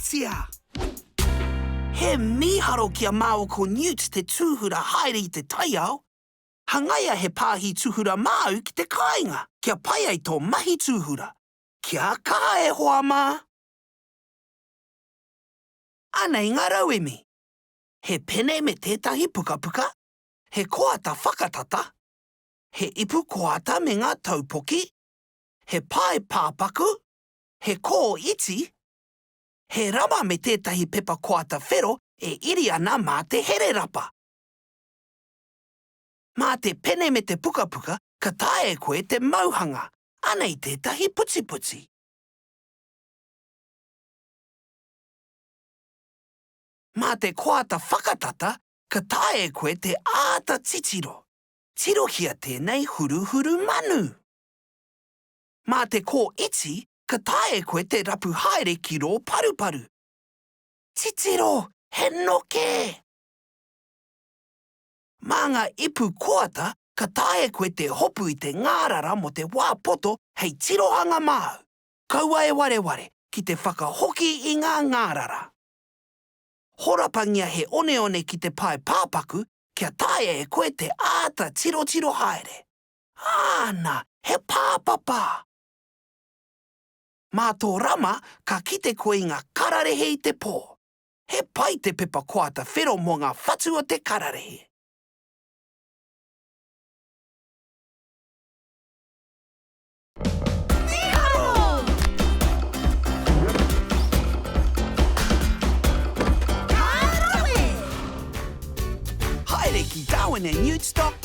Ahatia! He mīharo ki a māua ko Newt te tūhura haere i te taiao. Hangaia he pāhi tūhura māu ki te kāinga, kia pai ai tō mahi tūhura. Kia kaha e hoa mā! Anei ngā rauemi. He pene me tētahi pukapuka, he koata whakatata, he ipu koata me ngā taupoki, he pae pāpaku, he kō iti, he rama me tētahi pepa koata whero e iri ana mā te hererapa. Mā te pene me te pukapuka ka taea e koe te mauhanga, anei tētahi putiputi. Mā te koata whakatata ka taea e koe te āta titiro. Tirohia tēnei huruhuru manu! Mā te kō iti ka taea e koe te rapu haere ki rō paruparu. Titiro, he noke! Mā ngā ipu koata ka taea e koe te hopu i te ngārara mō te wā poto hei tirohanga māu. Kaua e wareware ki te whakahoki i ngā ngārara. Horapangia he oneone ki te pae pāpaku kia taea e koe te āta tirotiro haere. Āna, he pāpapa! Mā tō rama ka kite koe i ngā kararehe i te pō. He pai te pepa koata whero mō ngā whatu o te kararehe. Mīharo! Ka rawe! Haere ki darwinandnewts dot.